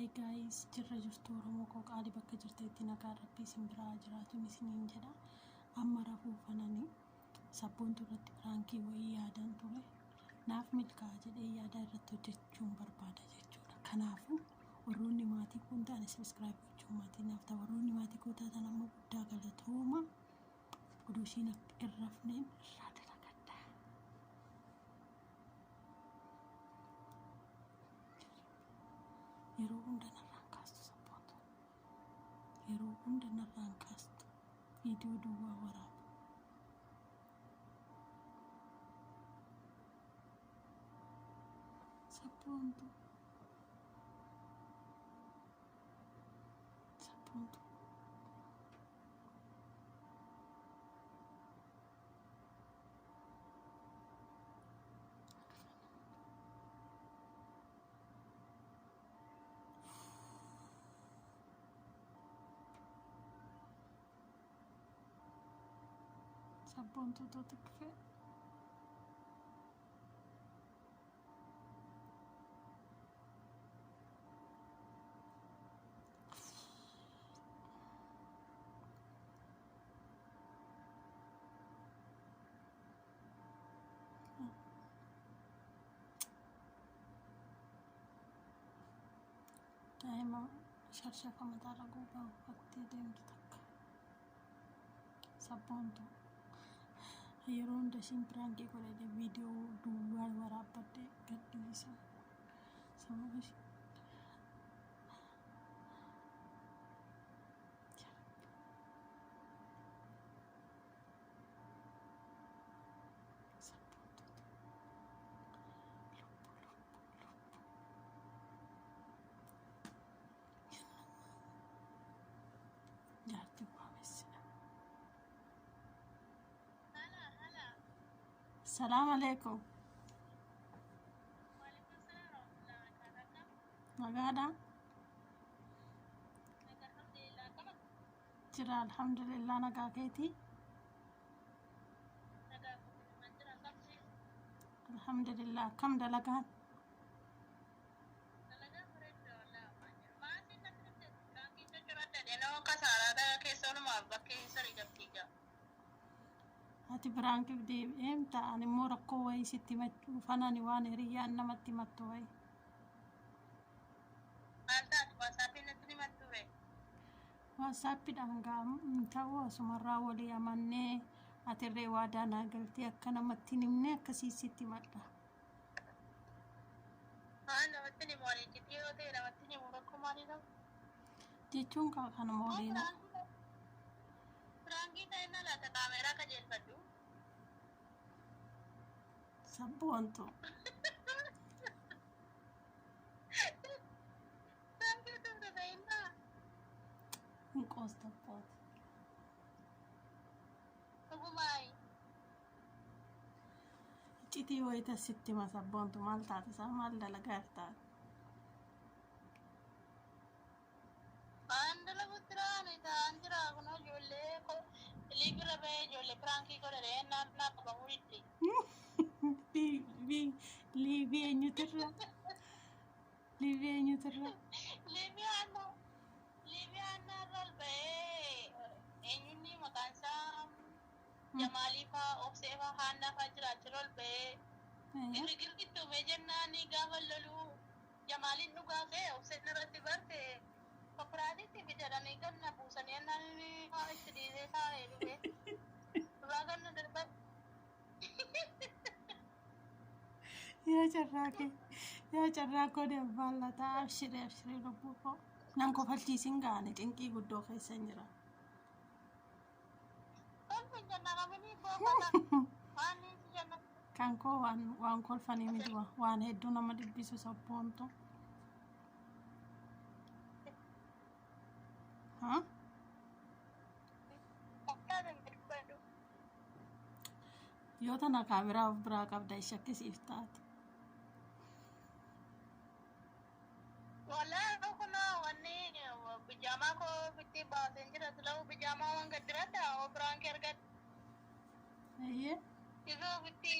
Hi guys, jirra jirtu Oromoo koo qaalii bakka jirtetti nagaan rabbii isin biraa jiraatuun isiniin jedha. Amma rafuu fananii sabboontu irratti piraankii wayii yaadan ture. Naaf milkaa'a jedhee yaada irratti hojjechuun barbaada jechuudha. Kanaafuu warroonni maatii koo hin taane subscribe gochuun maatii naaf ta'a. Warroonni maatii koo taatan ammoo guddaa galatooma. Oduu ishiin akka hin rafneen irraa dalagadha. Yeroo hunda narraan kaastu sabboontu. Yeroo hunda narraan kaastu. Viidiyoo duwwaa waraaba. Sabboontu. Sabboontu. Sabboontuu tootu dhufe. Daa'ima sharshafa mataarra gubbaa uffattee deemtu takka. Sabboontu. Yeroo hunda ishiin piraankii godhadhe viidiyoo duwwaa waraabbadhe gadhiisa. Sababa ishii. Sabboontuutu. Lubbu lubbu lubbu. Jaartii waamessidha. Salaam alaikum. Nagaadha. Jira alhamdulillah nagaa keetii. Alhamdulillah akkam dalagaan. Ati biraankiif deebi'eemta ani immoo rakkoo wayii sitti himachuu fanani waan hiriyyaan namatti himattu wayii. Waatsaappiidhaan gaa hin ta'u asumarraa walii amannee atirree waadaa naa galtee akka namatti hin himne akkasii sitti himadha. Jechuun kaa kanuma waliin sabboontu. Hin qoosta abbooti. Iccitii wayita sitti hima sabboontu maal taate isaa maal dalagaa jirta? Waan dalagutti raani ta'an jira kun ijoollee liibira bahee ijoollee piraankii godhadhe naannaa qabamuu didde. Liibii eenyutirra? Liibii eenyutirra? Liibii aanaa irra ol bahee eenyunni maqaan isaa Jamaalii faa Obsee faa Haannaa faa jiraachirra ol bahee girgirri itti uumee jennaan gaafa loluu Jamaaliin dhugaa kee Obseen irratti barte kooperaatiitti fidadhanii ganna buusanii ennaan inni itti dhiisee taa'ee dhufe. Dhugaa ganna darban. Yaa carraa kee yaa carraa koo abbaan lataa abshiree abshiree lubbuu koo nan kofalchiisin gaane cinqii guddoo keessa hin jira. Kolfi jenna qabanii boqota. Waan inni jenna. Kan koo waan waan kolfanii miti waan hedduu nama dhibbisu sabboontu. Haa? Yoo tana kaameraa of biraa qabda shakkisiif taate. Wallahi kunoo wanni bijaamaa koo ofitti baaseen jira sila'uu bijaamaa waan gad diradha oo biraan kee argadha. Eeyyee. Isa ofitti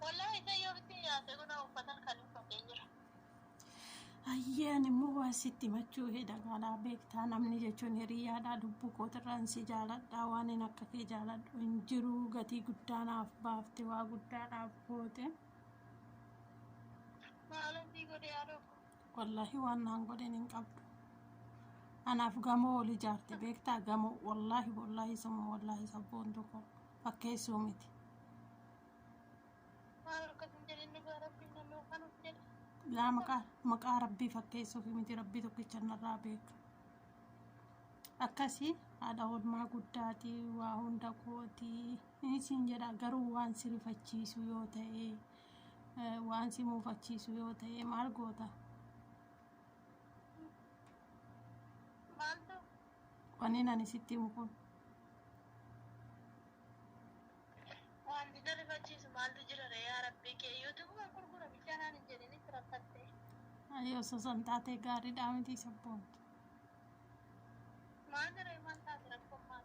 wallahi isa yoo ofitti yaase kunoo uffata kan uffateen jira. Hayyee ani immoo waa sitti himachuu hedha gaalaa beektaa namni jechuun hiriyyaadhaa lubbuu kootirraan si jaaladhaa waan hin akka kee jaaladhu hin jiru gatii guddaa naaf baafte waa guddaadhaaf goote. Maalan sii godhe haadha koo? Wallaahi waan naan godhen hin qabdu. Anaaf gamoo ol ijaarte beektaa gamoo wallaahi wallaahi summa wallaahi sabboontu koo fakkeessuu miti. Maal akkas hin jedhin dhugaa rabbiin namni kanuuf jedhe. Laa maqaa maqaa rabbii fakkeessuuf miti rabbii tokkicha narraa beeka. Akkasii haadha oolmaa guddaatii waa hunda kootii isin jedha garuu waan si rifachiisu yoo ta'e waan si muufachiisu yoo ta'e maal goota? Maaltu? Wanni ani sitti himu kun. Wanti na rifachiisu maaltu jira ree yaa rabbii kee yuutuubuma gurgura bichaa naan hin jedhin itti rakkatte. Ayi osoo san taatee gaariidhaa miti sabboontu. Maal ree maal taate rakkoon maal?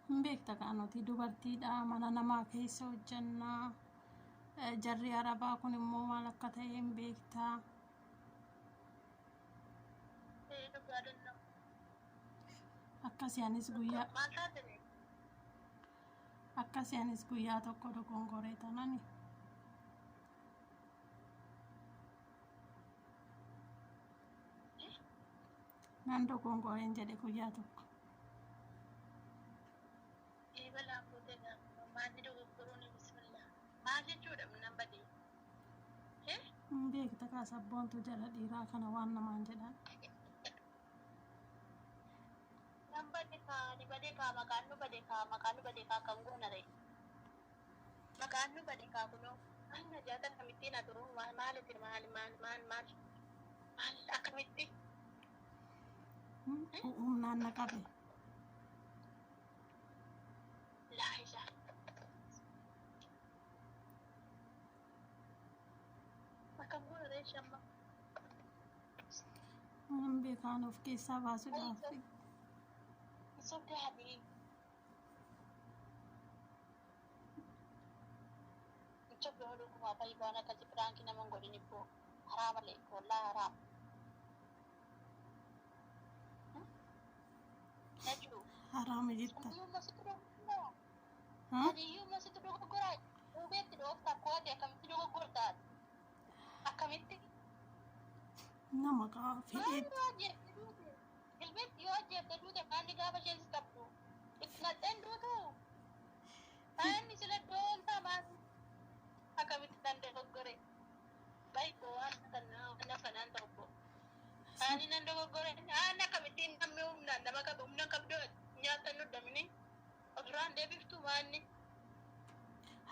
Hin beekta kaa nuti dubartiidha mana namaa keessa hojjannaa jarri arabaa kun immoo maal akka ta'e hin beektaa. Ee dhugaa danda'u. Akkasi anis guyyaa Maal taate ree? Akkasi anis guyyaa tokko dogongoree tanani. Nan dogongoreen jedhe guyyaa tokko. Ee balaan buute gaafa maalli dogoggoruun bismillah. Maal jechuudha nan badee? Hin beekta kaa sabboontu jala dhiiraa kana waan namaan jedhan. Nan bade kaa ni bade kaa maqaan nu bade kaa maqaan nu bade kaa kan goona ree. Maqaan nu bade kaa kunoo maal na jaata akkamittiin haa turuu maal maalitti maal maal maal maal maal akkamitti. Humnaan na qabe. Laa ilaa. Akkam goona ree shamma. Waan beekaan of keessaa baasuudhaaf. Sobdee habii. Sobdee hodhuu kumaa fa'i waan akkasii piraankii nama hin godhin ibboo. Haraama lee wallaahi haraama. Najuu. Haraama jetta. Aniyyuu sitti dogoggoraa. Aniyyuu sitti dogoggoraa. Duubeetti dhoofta akkoo ati akkamitti dogoggortaa? Akkamitti? Nama kaa fedheetti. Maal yoo ajjeefte duute? Ilmeetti yoo ajjeefte duute maalli gaafa isheen si qabdu? Itti naqxeen duutu? Maalli sila doontaa maal? Akkamitti nan dogoggore? Baay'ee waan kana kanaan ta'u boo. Ani nan dogoggore. Ani akkamittiin namni humnaan nama qabu humna qabdu nyaata nu damini. Ofirraan deebiftu maanni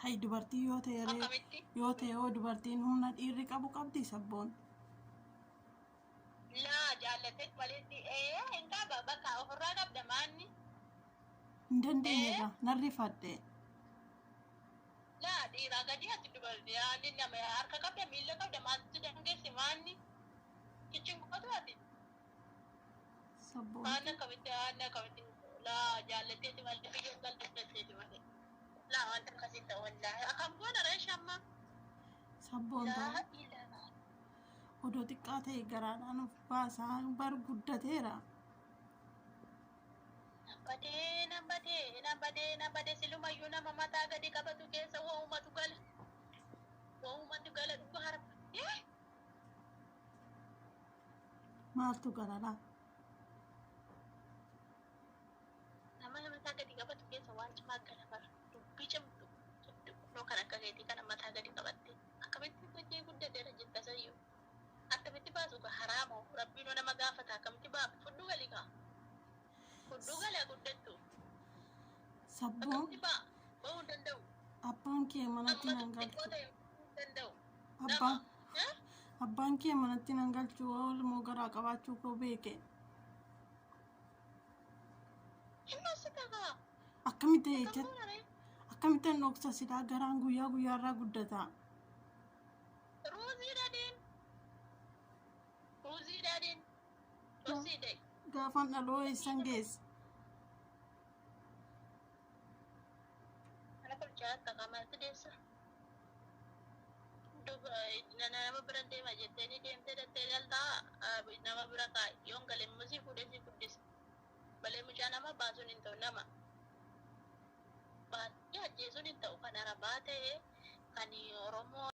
Hay dubartii yoo ta'e ree akkamitti? yoo ta'e hoo dubartiin humna dhiirri qabu qabdi sabboon. Laa jaallateet malee ee hin qaba bakka ofirraa qabda maanni. Hin dandeenye egaa nan rifadhe. Laa dhiiraa gadi ati dubartii ani nama harka qabda miila qabda maaltu dangeessi maanni. Kichin qotu ati. Sabboon. Maanni akkamitti maanni akkamitti laa jaallateeti malee biyyoon galteetti malee. Laa wanta akkasii ta'u wallaahi akkam goona ree shamma. Sabboon ta'u. Laa ilaa. Odoo xiqqaa ta'e garaadhaan of baasaa bar guddateera. Nambadee nambadee nambadee nambadee silumayyuu nama mataa gadi qabatu keessa waa'umatu gala. Waa'umatu gala dhugaa harka. Maaltu galalaa? Nama mataa gadi qabatu keessa waan cimaa gala bara. Dubbii cimtu. Kunoo kan akka keetii kana mataa gadi qabatte. Akkamitti hojii guddateera jetta sayyoo. Akkamitti baasu gaa haraamoo rabbiinoo nama gaafata akkamitti baasu fudhu gali gaa. Fudhu gali guddattu. Sabboon Akkamitti ba'a? Ba'uu hin danda'u. abbaan kee manatti Amma nan xixiqqoo galchu. ta'e hin danda'u. Abbaan Nama. abbaan kee manatti nan galchu oolmoo garaa qabaachuu koo beeke. Hin dhoossita gaa. Akkamitti Akkam jecha goona ree? akkamitti an dhoksa silaa garaan guyyaa guyyaarraa guddata. Ruuzii dhadhiin. Ruuzii dhadhiin. Ruuzii dhadhi. Gaafan dhaloo eessan geesse? Mana qulchaa akka qaamatti deessa. Nama bira deema jettee ni deemtee dattee galtaa nama bira kaa'i. Yoon galee immoo si fuudhee si guddisa. Malee mucaa nama baasuun hin ta'u nama. Baasii ajjeesuun hin ta'u kan Arabaa ta'e kan Oromoo.